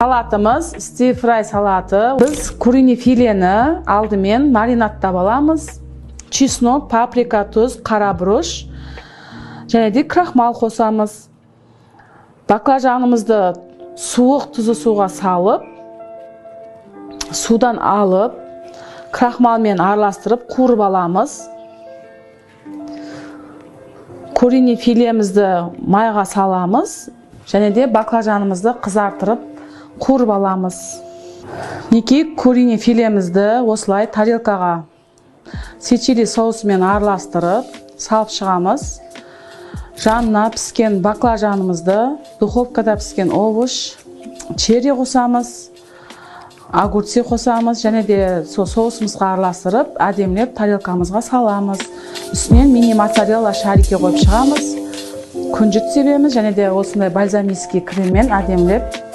Салатымыз стир-фрай салаты. Біз куриный филені алдымен маринадтап аламыз. Чеснок, паприка, тұз, қара бұрыш және де крахмал қосамыз. Баклажанымызды суық тұзы суға салып, судан алып, крахмалмен араластырып қуырып аламыз. Куриный филемізді майға саламыз және де баклажанымызды қызартырып қуырып аламыз. Мінекей, куриный филемізді осылай тарелкаға чили соусымен араластырып салып шығамыз. Жанына піскен баклажанымызды, духовкада піскен овощ, черри қосамыз, огурцы қосамыз және де сол соусымызға араластырып, әдемілеп тарелкамызға саламыз. Үстінен мини моцарелла шарики қойып шығамыз. Күнжіт себеміз және де осындай бальзамический креммен әдемілеп.